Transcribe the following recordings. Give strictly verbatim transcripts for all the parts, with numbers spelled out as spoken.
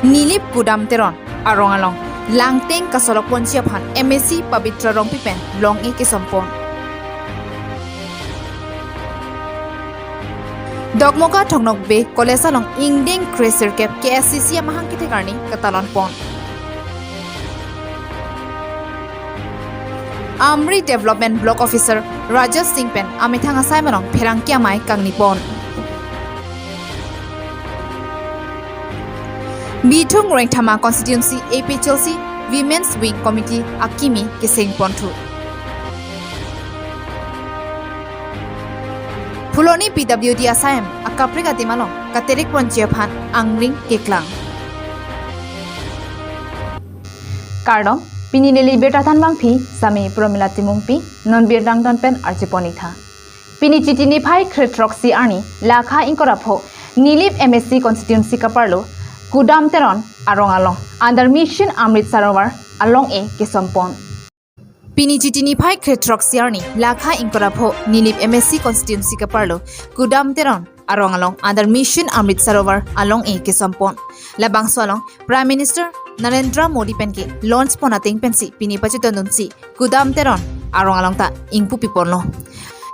Nilip Kudam Teron arong along Langteng kasolok ponji aphan M A C Pabitra Rongpi pen long-e kesompon. Dokmoka Thong Nokbe College along ingdeng kresirkep K S C C amahang kethek arni katalon pon. Amri Development Block Officer Rajesh Singh pen amethang asai malong pherangke amei kangni pon. Bithung Rengthama Constituency A P H L C Women's Wing Committee akimi keseng ponthu. Phuloni P W D asai am akaprek adim along katerek ponji aphan angring keklang. Kardom, pini neli birta thanbang phi, sami Promila Timungpi, non birta angton pen archipon-ik tha. Pini Chiti niphai kre throksi arni, lakha ingkoi ra pho, Nilip M A C constituency kaparlo, Kudam Teron arong along, under Mission Amrit Sarovar along-e kesompon. Pini Chiti niphai kre throksi arni, lakha ingkoi ra pho, Nilip M A C constituency kaparlo, Kudam Teron arong along, under Mission Amrit Sarovar along-e kesompon. Labangso along Prime Minister Narendra Modi pen ke launch pon ateng pensi pini pachitondunsi Kudam Teron arong along ta ingpupi ponlo.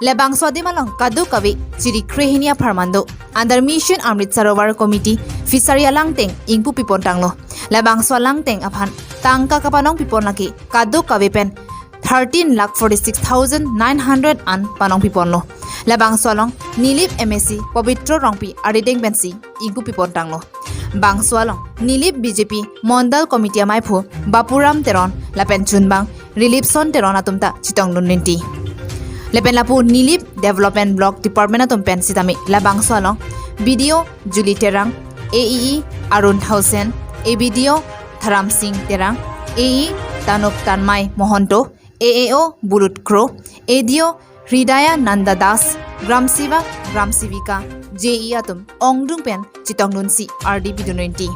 Labangso adim along kadokave chiri krehini apharman do. Under Mission Amrit Sarovar Committee Fishery alangteng ingpupi pontanglo. Labangso alangteng aphan tangka kapanongpi pon lake kadokave pen thirteen lakh forty-six thousand nine hundred an panongpi ponlo. Labangso along Nilip M A C Pabitra Rongpi arideng pensi ingpupi pontanglo. Bangso along Nilip B J P Mondal Committee ameiphu Bapuram Teron lapen chunbang Rilipson Teron atum ta chetongdun rinti. Lapen lapu Nilip Development Block Department atum pen sitame labangso along B D O Julie Terang, A E E Arun Thaosen, A B D O Tharam Singh Terang, A E Tanuk Tanmai Mohanto, A A O Bulut Kro, A D O Hridaya Nanda Das, Gram Sevak, Gram Sevika, J E atum ongdung pen chetongdunsi ardi pidun rinti.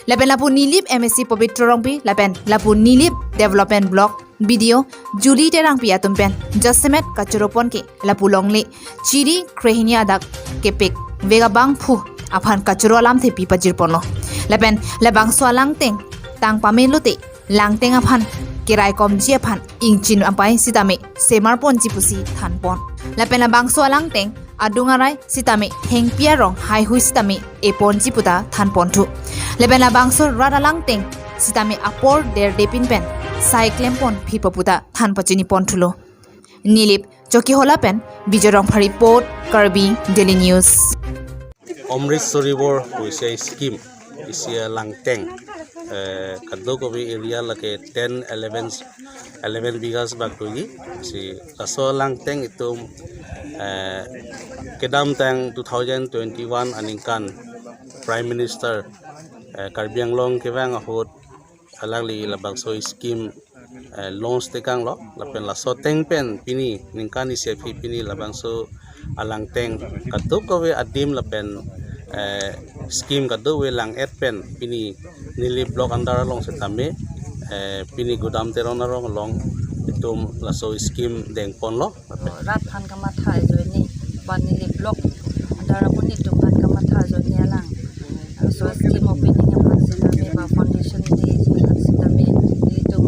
Lapen lapu Nilip M A C Pabitra Rongpi, lapen lapu Nilip Development Block B D O Julie Terangpi atum pen jasemet kachoro pon ke lapu longle chiri krehini adak kepek vega bangphu aphan kachoro alamthe pi pajir ponlo. Lapen labangso alangteng tang pamenlo te langteng aphan keraikomji aphan ingchin apai sitame semar ponji pusi than pon. Lapen labangso alangteng adung arai sitame thengpi arong haihui sitame e ponji puta than ponthu. Lapen labangso rat alangteng sitame apor derde pin pen sai klem pon phipo puta than pachini ponthulo. Nilip Chokihola pen Bijoy Rongphar report, Karbi Daily News. Amrit Sarovar pusi scheme isi alangteng, eh, kadokave area lake ten, eleven, eleven bighas bak doji. Si laso alangteng itum, eh, kedamtang two thousand twenty-one aningkan Prime Minister, eh, Karbi Anglong kevang ahut alangli labangso scheme, eh, launch tekanglo, lapen laso ateng pen pini ningkan isi aphi pini labangso alangteng kadokave adim lapen, eh, scheme kadokave lang-et pen pini Nilip block under along sitame, eh, pini Kudam Teron arong along itum laso scheme dengponlo. Rat aphan kamatha ajoine, ba Nilip block under amonit atum aphan kamatha ajoine alang. So scheme opening aphan sitame ba foundation day aphan sitame nelitum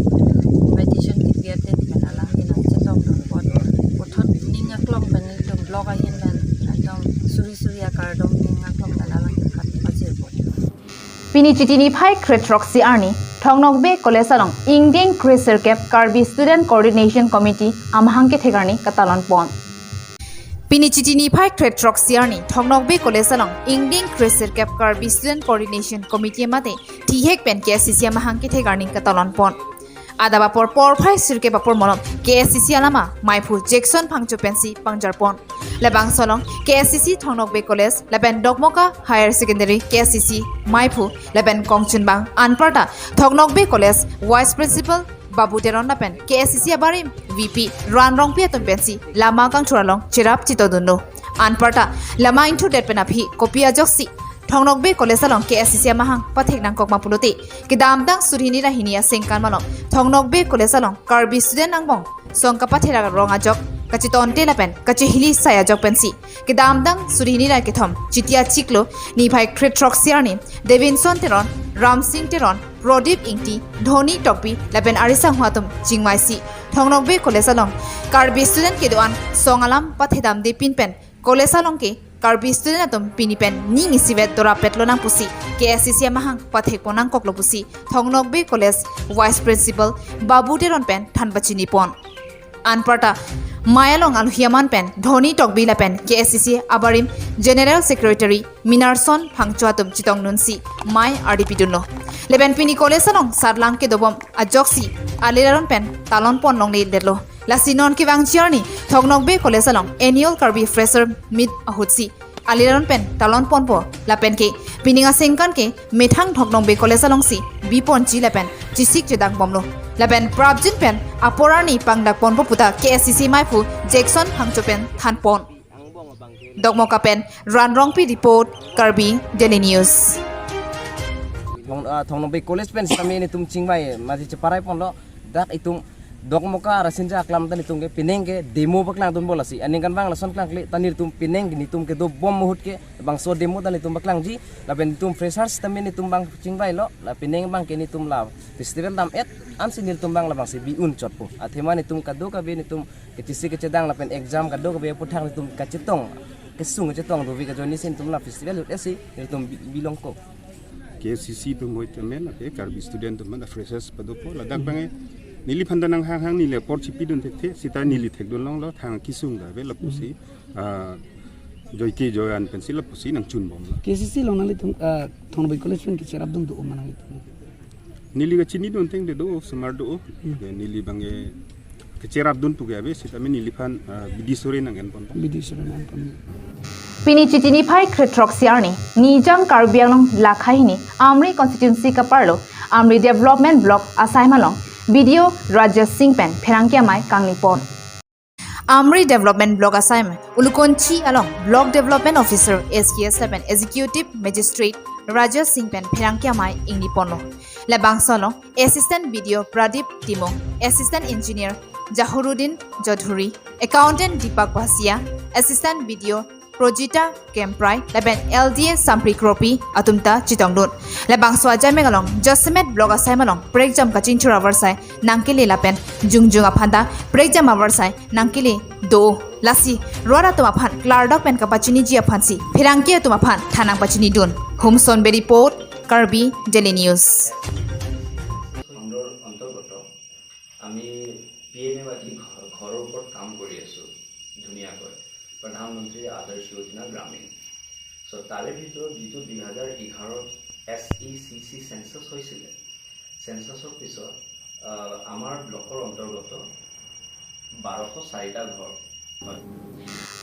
invitation kipi ateng pen alangli nangchetongdun pon. Puthot ning aklong pen nelitum block ahin pen ekdom suri suri akardom ning aklong pen alangli aphan pajir pon. Pini Chiti niphai kre throksi arni, Thong Nokbe College along ingdeng kre sirkep Karbi Student Coordination Committee amahang kethek arni katalon pon. Pini Chiti niphai kre throksi arni, Thong Nokbe College along ingdeng kre sirkep Karbi Student Coordination Committee mate thihek pen K S C C amahang kethek arni katalon pon. Adap apor porphai sirkep apor malom K S C C alama meiphu Jackson Phangcho pensi pangjar pon. Labangso along K S C C Thong Nokbe College lapen Dokmoka Higher Secondary K S C C meiphu lapen kongchunbang anparta Thong Nokbe College Vice Principal Babu Teron lapen K S C C abarim V P Ran Rongpi atum pensi lama kangthur along cherap chetongdunlo. Anparta lama ingthurdet pen aphi kopi ajoksi Thong Nokbe College along K S C C amahang pathek nangkok ma pulote, kedamtang suri hini ra hini asengkan malom Thong Nokbe College along Karbi student angbong song kapathek arong ajok kachetonte lapen kachehili sai ajok pensi kedamtang suri hini ra kethom Chiti achiklo niphai kre throksi arni Devinson Teron Ramsing Teron, Prodip Ingti, Dhoni Tokbi lapen arisangho atum chingvaisi Thong Nokbe College along Karbi student kedo-an song alam pathedamde pinpen college along ke Karbi student atum pini pen ning isivet dorapetlo nang pusi K S C C amahang pathekpon nangkoklo pusi Thong Nokbe College Vice Principal Babu Teron pen than pachinipon. Anparta mei along alohi aman pen Dhoni Tokbi lapen K S C C abarim General Secretary Minarson Phangcho atum chetongdunsi mei ardi pidunlo. Lapen pini college along sarlang kedobom ajoksi alir aron pen talonpon longledetlo. Lasi non kevangji arni Thong Nokbe College along Annual Karbi Fresher Meet ahutsi alir aron pen talonponpo lapen ke pining aningkan ke methang Thong Nokbe College alongsi biponji lapen chesik chedang bomlo. Lapen prapjin pen apor arni pangdakponpo puta K S C C meiphu Jackson Phangcho pen thanpon. Dokmoka pen Ran Rongpi report, Karbi Daily News. Thong, ah, Thong Nokbe College pen sitame netum chingvai masi cheparaiponlo, dak itum Dokmoka Rasinja aklam ta netum ke penang ke demo paklangdunpo lasi. Aningkanvang lason klangkle ta netum penang netum kedobom ahut ke bangso demo ta netum paklangji, lapen netum freshers sitame netum bang chingvailo, la penang bang ke netum la festival dam-et ansi netum bang labangsi bi-un chotpo. Athema netum kadokave netum kechesik kechedang lapen exam kadokave aphuthak netum kachetong, kesung kachetong dove kajoinesi netum la festival ahut esi netum bi-, bilongko. K S C C atum hoi temen, ake Karbi student atum man freshers padopo, ladak bang neliphan ta nanghanghang neli apor chipidun thekthe, sita neli thekdunlonglo, thang kesung ta ave lapusi, ah, joike joi-an pensi lapusi nangchunbomlo. K S C C along nanglitum, ah, Thong Nokbe College pen kecherapdun do ma nanglitum? Neli kachinidun ateng de do, osomar do. Hmm. Ya, neli bang e kecherapdun pu ke ave, sitame neliphan, ah, bidi sore nang-enpon. Bidi sore nang-enpon. Pini Chiti niphai krethrok isi arni, Nijang Karbi Anglong lakha hini, Amri constituency kaparlo, Amri Development Block asaim along B D O Rajesh Singh pen pherangke amei kangnipon. Amri Development Block asaim, Ulukonchi along Block Development Officer S K S lapen Executive Magistrate Rajesh Singh pen pherangke amei ingniponlo. Labangso along Assistant B D O Pradip Timung, Assistant Engineer Jahurudin Jodhuri, Accountant Deepak Bhasia, Assistant B D O Projita Kemprai lapen L D A Sampri Kropi atum ta chetongdun. Labangso ajameng along jasemet block asaim along prekjam kachingthur avarsai nangkele lapen jongjung aphan ta prekjam avarsai nangkele do. Lasi rat atum aphan klardok pen kapachiniji aphansi pherangke atum aphan than nangpachinidun. Humson Bey report, Karbi Daily News. খণ্ডৰ অন্তৰ্গত আমি P M A Y ঘ-, ঘৰৰ ওপৰত কাম কৰি আছোঁ ধুনীয়াকৈ, প্ৰধানমন্ত্ৰী আদৰ্শ যোজনা গ্ৰামীণ। চ' তাৰে ভিতৰত যিটো দুই হাজাৰ এঘাৰত এছ ই চি চি চেনচাছ হৈছিলে, চেনচাছৰ পিছত, আহ, আমাৰ ব্লকৰ অন্তৰ্গত বাৰশ চাৰিটা ঘৰ হয়।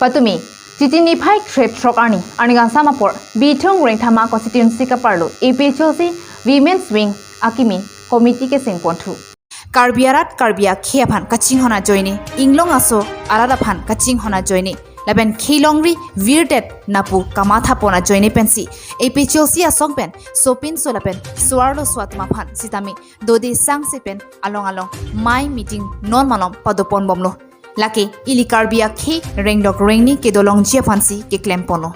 Patumi, Chiti niphai krethrok arni, arni kangsam apor, Bithung Rengthama constituency kaparlo, A P H L C Women's Wing akimi committee kesengponthu. Karbi arat Karbi akhei aphan kachinghon ajoine, inglong aso arat aphan kachinghon ajoine, lapen khei longri virdet napu kamathapon ajoine pensi A P H L C asong pen sopinso lapen so-arloso atum aphan sitame dode sangse pen along along mei meeting non malom padoponbomlo. Lake ili Karbi akhei rengdok rengni kedolongji aphansi keklemponlo.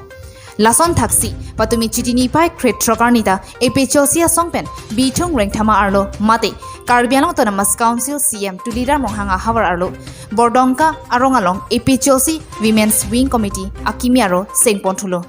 Lason thaksi, patumi Chiti niphai krethrok arni ta A P H L C asong pen Bithung Rengthama arlo mate Karbi Anglong Autonomous Council C E M Tuliram Ronghang ahavar arlo Bordongka arong along A P H L C Women's Wing Committee akimi arlo sengponthulo.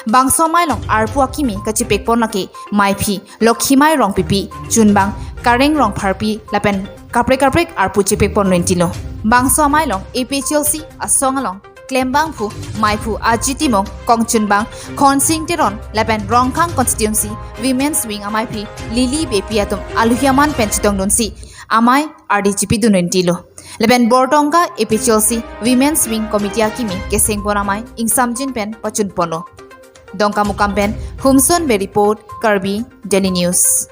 Bangso mei along arpu akimi kachipekpon lake meiphi Lokhimai Rongpipi, chunbang Kareng Rongpharpi lapen kaprek kaprek arpu chipekpon nintilo. Bangso mei along A P H L C asong along klembangphu meiphu Aji Timung, kongchunbang Khonsing Teron lapen Rongkhang constituency Women's Wing ameiphi Lily Beypi atum alohi aman pen chetongdunsi amei ardi chipidun nintilo. Lapen Bordongka A P H L C Women's Wing Committee akimi kesengpon amei ingsamjin pen pachunponlo. Dongkamukam pen Humson Bey report, Karbi Daily News.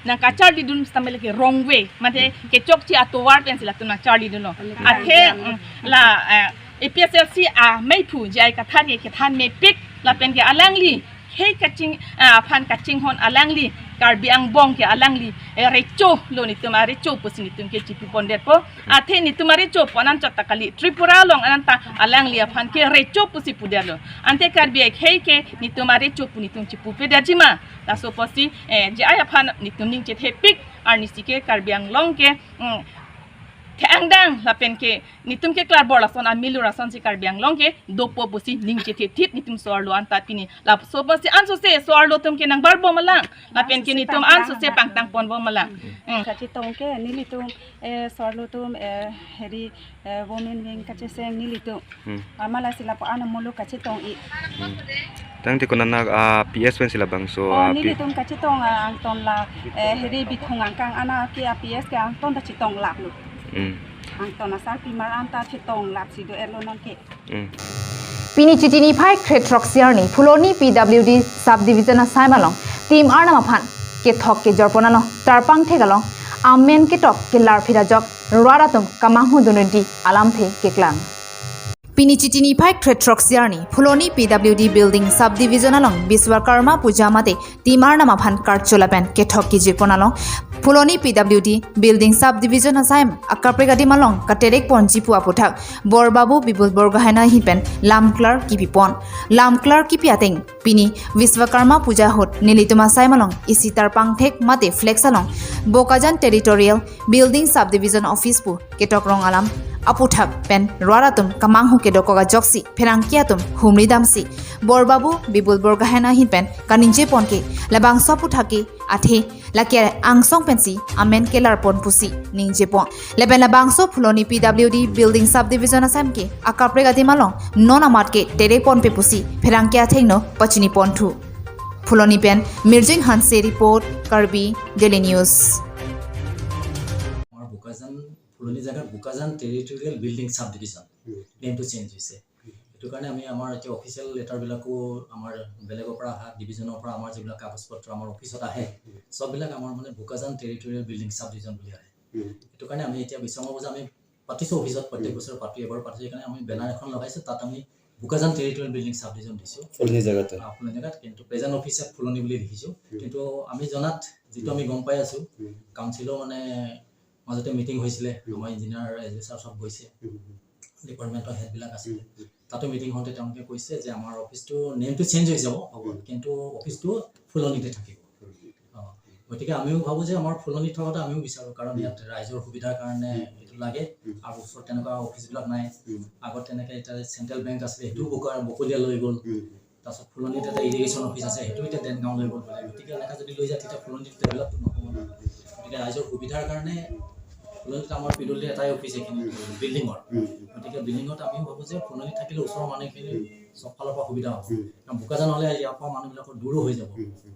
Nangkacharlidun sitame lake wrong way, mate kechokche atovar pensi latum nangcharlidunlo. Athe, mm, la, eh, A P H L C ameiphu J I Kathar ke kethan mepik lapen ke alangli khei kaching, ah, aphan kachinghon alangli Karbi angbong ke alangli, eh, recho lo, netum arecho pusi netum ke chipupondetpo. Athe netum arecho pu anchot ta kali, Tripura along ananta alangli aphan ke recho pusi pudetlo. Ante Karbi akhei ke netum arecho pu netum chipupedetji ma? Laso pusi, eh, J I aphan netum ning chethepik arnisi ke Karbi Anglong ke, mm, the-angdang lapen ke netum ke klarbor lason amilur asonsi Karbi Anglong ke dopo pusi ning chethethip netum so-arlo anta pini. Laso pusi ansose so-arlo atum ke nangbarbom ma lang, lapen ke ansose netum pangtang ansose lang, pangtangponbom ma lang. Hmm. Hmm. Kachetong ke nelitum, eh, so-arlo atum, eh, heri, eh, women wing kacheseng nelitum. Hmm. Amalasi lapu-an amuluk kachetong-i. Hmm. Tangte konat, ah, P S pensi labangso, oh, ah, P- nelitum kachetong, ah, angton la, eh, heri Bithung angkang ana ke, ah, P S ke angton ta chetonglaplo. Hmm. Angton asarpimar anta chetonglapsi do-etlo nonke. Hmm. Pini Chiti niphai krethrok isi arni Phuloni P W D subdivision asaim along Team Arnam aphan kethok kejorpon along tarpang thek along amen ketok kelarphit ajok rat atum kamanghu dunri alamthe keklang. Pini Chiti niphai krethrok isi arni Phuloni P W D building subdivision along Biswakarma puja mate Team Arnam aphan karcho lapen kethok kejorpon along Phuloni P W D building subdivision asaim akaprek adim along katerekponji pu aputhak Borbabu Bibul Borgohain ahin pen lamklar kipipon. Lamklar kipi ateng pini Biswakarma puja ahut nelitum asaim along isi tarpang thek mate flex along Bokajan Territorial Building Subdivision Office pu ketokrong alam aputhak pen rat atum kamanghu kedokok ajoksi pherangke atum humri damsi Borbabu Bibul Borgohain ahin pen kaningjepon ke labangso aputhak ke athe lake angsong pensi amen kelarpon pusi ningjepon. Lapen labangso Phuloni P W D building subdivision asaim ke akaprek adim along non amat ke terekponpe pusi pherangke athengno pachiniponthu. Phuloni pen Mirjing Hanse report, Karbi Daily News. আমাৰ বোকাজান, ফুলনি জেগাত Bokajan territorial building ছাব ডিভিজন, হুম। নেমটো চেঞ্জ হৈছে। হুম। সেইটো কাৰণে আমি আমাৰ এতিয়া অফিচিয়েল লেটাৰবিলাকো আমাৰ বেলেগৰ পৰা অহা ডিভিজনৰ পৰা আমাৰ যিবিলাক কাগজ পত্ৰ আমাৰ অফিচত আহে, হুম। সববিলাক আমাৰ মানে বোকাজান টেৰিটৰিয়েল বিল্ডিং ছাব ডিভিজন বুলি আহে। হুম। সেইটো কাৰণে আমি এতিয়া বিশ্বকৰ্মা পূজা আমি পাতিছোঁ অফিচত, প্ৰত্যেক হুম। বছৰে পাতো, এবাৰ পাতিছোঁ, সেইকাৰণে আমি বেনাৰ এখন লগাইছোঁ, তাত আমি বোকাজান টেৰিটৰিয়েল বিল্ডিং ছাব ডিভিজন দিছোঁ। ফুলনি জেগাতে। আহ, ফুলনি জেগাত, কিন্তু প্ৰেজেণ্ট অফিচ ইয়াত ফুলনি বুলি লিখিছোঁ। হুম। কিন্তু আমি জনাত, যিটো হুম। আমি গম পাই আছোঁ, হুম। কাউন্সিলৰ মানে মাজতে মিটিং হৈছিলে, হুম। আমাৰ ইঞ্জিনিয়াৰ এডমিনিষ্ট্ৰেশ্যন চব গৈছে, হুম, হুম। ডিপাৰ্টমেণ্টৰ হেডবিলাক আছিলে। হুম, হুম। তাতো মিটিং হওঁতে তেওঁলোকে কৈছে যে আমাৰ অফিচটো নেমটো চেঞ্জ হৈ যাব, হ'ব, হুম। কিন্তু অফিচটো ফুলনিতে থাকিব। ফুলনি। অ, গতিকে আমিও ভাবোঁ যে আমাৰ ফুলনিত থকাটো আমিও বিচাৰোঁ, কাৰণ হুম। ইয়াত ৰাইজৰ সুবিধাৰ কাৰণে হুম। এইটো লাগে, হুম। আৰু ওচৰত তেনেকুৱা অফিচবিলাক নাই। হুম। আগত তেনেকে এতিয়া চেণ্ট্ৰেল বেংক আছিলে, সেইটোও হুম। বকা-, বকলীয়া লৈ গ'ল। হুম, হুম। তাৰপিছত ফুলনিত এটা ইৰিগেশ্যন অফিচ আছে, সেইটো এতিয়া ডেনগাঁও লৈ গ'ল বোলে। গতিকে এনেকা যদি লৈ যায়, তেতিয়া ফুলনিত ডেভেলপটো নহ'ব ন। গতিকে ৰাইজৰ সুবিধাৰ কাৰণে ফুলনিত আমাৰ পি ডব্লিউ ডিৰ এটাই অফিচ এইখিনি, বিল্ডিঙৰ। উম, উম। গতিকে বিল্ডিঙত আমিও ভাবোঁ যে ফুলনিত থাকিলে ওচৰৰ মানুহখিনি উম। চব ফালৰ পৰা সুবিধা হ'ব। উম। কাৰণ বোকাজান হ'লে ইয়াৰ পৰা মানুহবিলাকৰ দূৰো হৈ যাব। উম, উম।